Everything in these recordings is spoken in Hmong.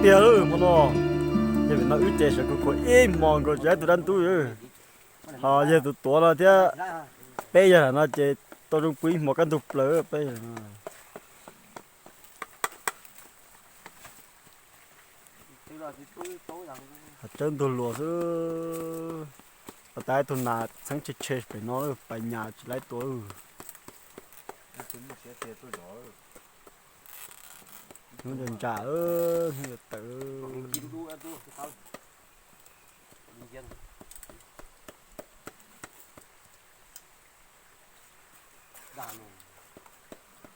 Tiag lawm hmo no, yog vim no wb ces sawv khuv khuav ib hmos nkaus tsis laib tus dab ntub. Ho yog tus tuav no thiab peb yawg no ces tau zoo pw ib hmos kaj ntug plaws peb yawg no. Hav tsawb ntug luas xwb. Pas tas ib tug nas txheeb tshe tshe pem no pais nyas tsis laib tua. Hnub ntsa ntsa, hnub ntsa tawm.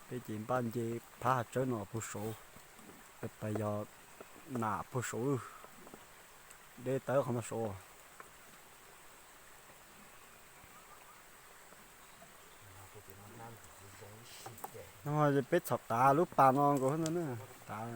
Peb ces npaj nce phab hav tsawb no puag saud, pas yog nas puag saud, deb tawv qhov no saud. Peb txhom tav lub pas no nkaus na, tav.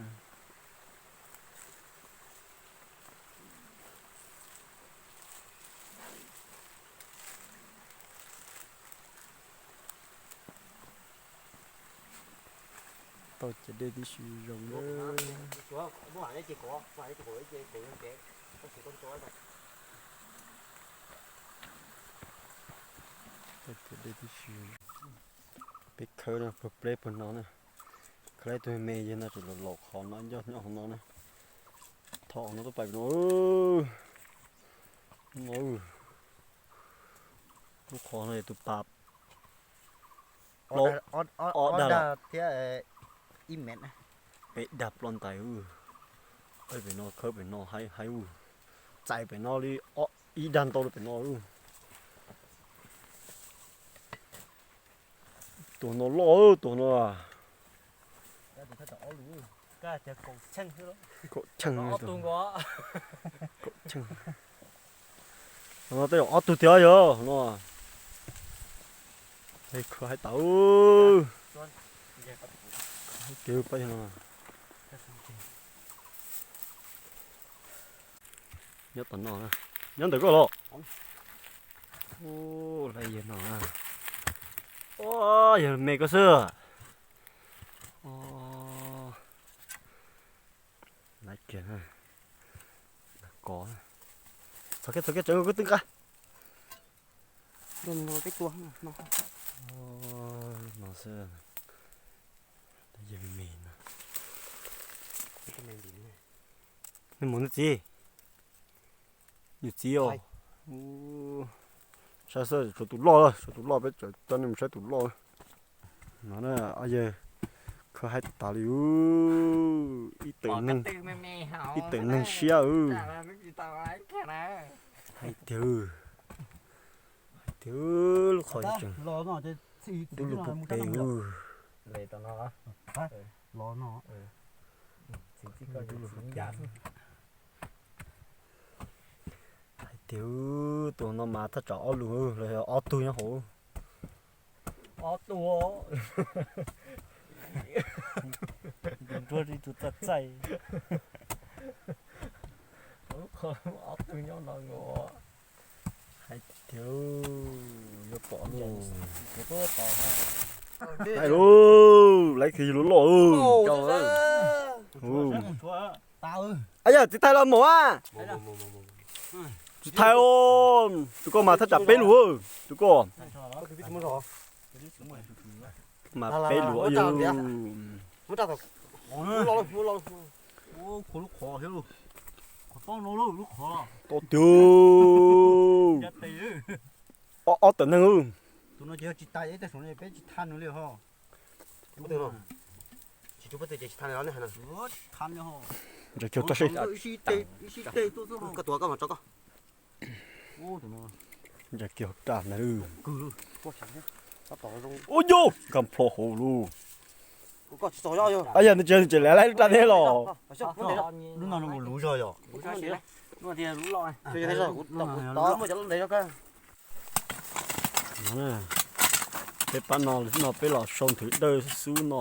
Tau ces dej tib si zoo. Tau ces dej tib si. Peb khawb no puag pleb puag no na. Khawb ib tug me me yawg no tseem laus laus qhov no nyob nyob hauv no na. Tho no tuaj pais no. No, lub qhov no yog tus pas ob dag thiab ib mev, peb dag ploj ntais. Peb pem no khawb pem no haib haib. Txais pem no li ib dag ntau pem no. Tus no loj, tus no. Kaum cheej, kaum cheej. No tej zaum ob tug tiag yog no. Khawb haib tas. Tiag pab yog no. Nyob tom no, nyob ntawm koj los. Lawv yog no, yog me koj xwb. Lawv kiag, kov, txog kiag txog kiag tsev koj twb nqa. No xwb, yog me no. Nej mus nej txiv. Yus txiv os. Saib xwb, tshuav tus loj, tshuav tus loj peb tseem coj nej mus saib tus loj. No na, yawg khawb haib tas li. Ib tawm neeg, ib tawm neeg siab. Hais tiag, hais tiag, lub qhov tseem dub lug pub pes. Hais tiag, tus no mas thaj tsam ob lus los yog ob tug nyob hauv. Ob tug. Nruab ib tug txaij txaij. Lub qhov ob tug nyob no nkaus. Hais tiag, yuav pom lawm. Hais lawm, laiv kiag yawg loj loj. Ab yog txiv thais los mus a. Txiv thais, tus koj mas thaj tsam peb lus, tus koj mas peb lus. Tau tiag, ob tawm neeg. Ntsia kiag tso seb. Ntsia kiag hauv raj ntag. Ua yog nkag nplho hauv lauj. Ab yog nws tsis, nws tsis laib lub raj thiab los. Peb pab no no peb los sau nthwv dawj xub no.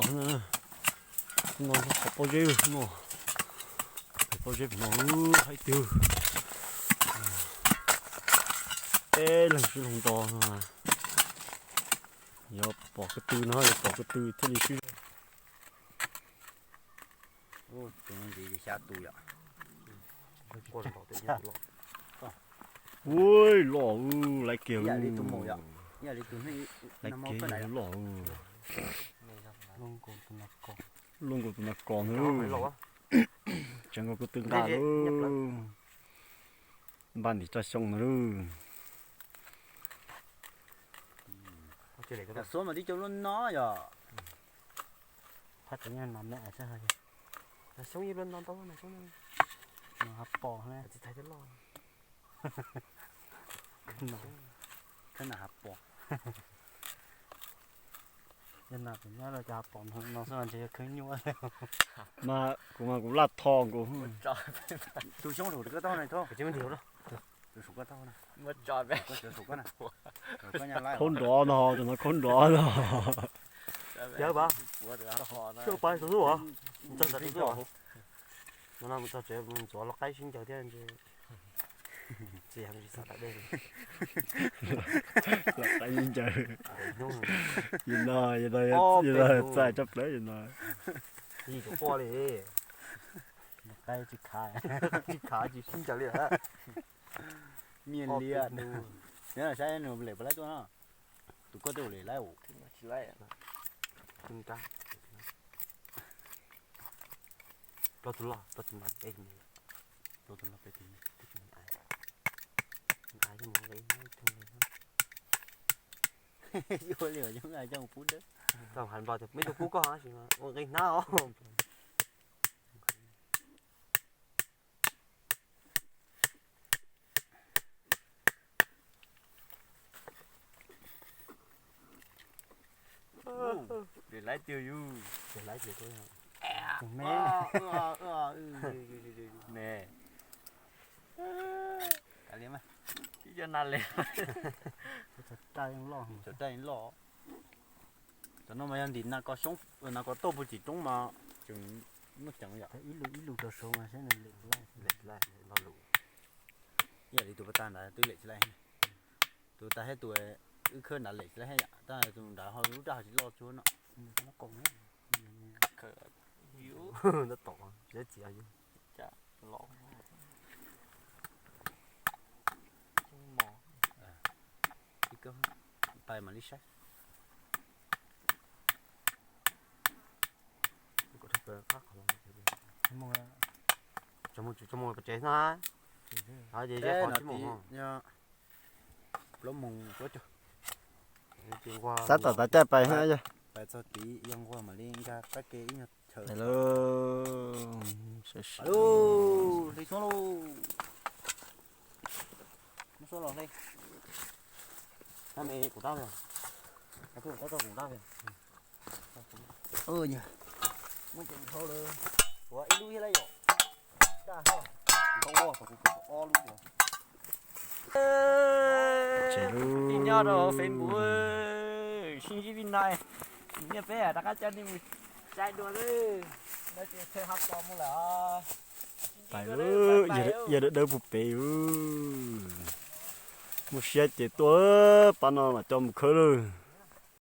No qhov pob zeb no, pob zeb no hais tiag. Peb leeg sib leeg nto no, yuav pom ko tw no, yuav pom ko tw thiaj li sib. Tus yom. Ui, loj, laiv kiag, laiv kiag, loj. Luaj nkaus tus nas kos na. Tseev nkaus kuv tw nqa lawm. Npaj ntim toj xyoo no lawm. Xuab mas tib co luaj no yom. Phab tsev no me xwb. Xyoo ib luaj no tau na, xyoo no hav pos na. Tsis txhais thiab loj. Khawb nas hav pos. Yog nas kuv nyob rau cov hav pos no xwb ntshe yog khawb nyuaj. Mas kuv mas kuv laj tho nkaus. Tus xyoob saum koj taub na, tus saum koj taub na. Khaub nrov no, tus no khaub nrov no. Yog pa, xyov pa tus xub os. No mus txog tsev mus ntxuav los qaib sib ncaws thiab ntshe. Tsis yog tsis xav tawm dej. Los qaib sib ncaws. Yus no, yus no, yus no txais tso plawv yus no. Yim tus quaj li. Qaib tsis khav, tsis khav tsis sib ncaws li. Miaj liab. Nyob saib nws lem puas laib tuaj no. Tus koj twb lem laib. Plaub tus loj, plaub tus mas peb tus me. Plaub tus loj peb tus me, peb tus me. Yuav li coj mus pub dawb. Tau hais nplog tias peb tus pub koj tab sis ua nqi hnab os. Lem laib tiag yus. Lem laib tiag. Me. Ib co nas lem. Cov raj loj. Cov no mas yog ntim nas kos xyoob, nas kos tauj puag tim roob mas tseem muaj ceem yom. Ib lus ib lus rau saud mas saib nws lem laj. Ib yam li tus pas tag ntawd twb lem tsis laib. Tus tas thiab tus wb khawb nrad lem tsis laib thiab yom, tab tus nrad ho lub raj ho tsis loj tsuag no. Tab tom txiav txiav yus. Pais mam li saib. Tso mus tsev na. Plaub moos plaub caug. Tab tom tav caij pais ha. Pais txog tid yog nquag mam li nkag qab ke ib nyuag chaw. Hle suab lauj. Muab suab los hle. Tab me kuv tab li. Tab kuv tab li. Muab ceev dhau lawm. Ua ib lub thiab lawm yom. Daj hlo. Ntoo ua kom kuv ob lub yom. Tseem nyob rau Facebook sib ntsib vij nai. Niaj peb rov qab coj nej mus saib dua lawm. No ces txhawj hav pos mus lawm. Pais lawm, yawg dawb dawb puag pem. Muaj siab ces tuaj, pab no mam coj mus khawb lawm.